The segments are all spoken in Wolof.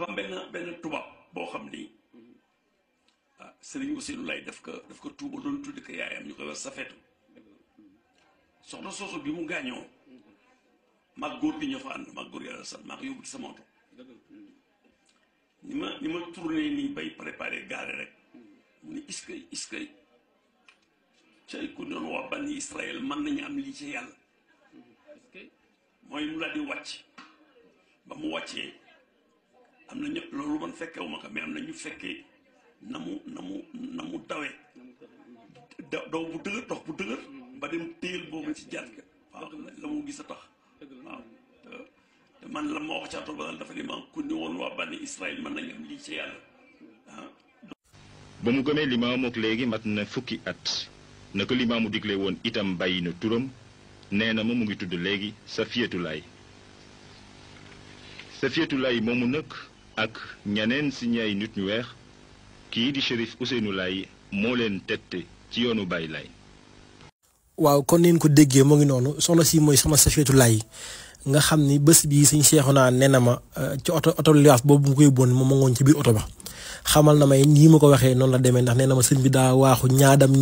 dafa am benn tubaab boo xam ni Serigne Ousseynou Laye daf ko tuuba doon tuddi ko yaayam ñu koy wax Safeetu soxna soosu bi mu gaañoo maag góor gi ñoo fa ànd maag góor yàlla san maa ko yóbbu ci sama oto ni ma tourné nii bay préparé gaare rek mu ni iskay cay ku doon waa bani Israël mën nañu am lii ci yàlla mooy mu laa di wàcc ba mu wàccee am na ñëpp loolu man fekkewu ma ko mais am na ñu fekkee na mu dawee daw bu dëgër dox bu dëgër ba dem téyel boobu ci jaat ka waaw la mu gis a tax waaw te man la ma wax ca tool ba daal dafa di ma ku ni woon waa bani Israël mën nañu am lii ci yàlla ba mu gëmee Limaamu ak léegi mat na fukki at na ko Limaamu digle woon itam bàyyi na turam nee na ma mu ngi tudd léegi Safiyatu Laay Safiyatu Laay moomu nag ak ñeneen si ñay nit ñu weex kii di Chérif Ousseynou Laye moo leen tette ci yoonu Baay Laay. waaw kon neen ko déggee moo ngi noonu soxna si mooy soxna Safiyatu Laye nga xam ni bés bii suñ Seexuna nee na ma ci oto liwaas boobu mu koy bon moom ma ngoon ci biir oto ba xamal na may nii ma ko waxee noonu la demee ndax nee na ma sëñ bi daa waaxu ñaadam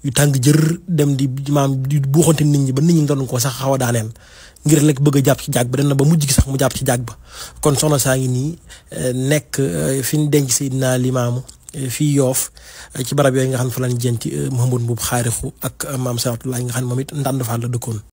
yu tàng jër dem di maam di buuxante nit ñi ba nit ñi doon ko sax xaw a daaneel ngir lekk bëgg a jàpp ci jaag ba dem na ba mujj gi sax mu jàpp ci jaag ba kon soxna saa ngi nii nekk fi ñu denc Seydina Limaamu fii Yoof ci barab yooyu nga xam ne fa lañ jënti Mouhamadou Mbuub Xaarixu ak maam Safiyatu Laay nga xam ne moom it Ndande Fall la dëkkoon.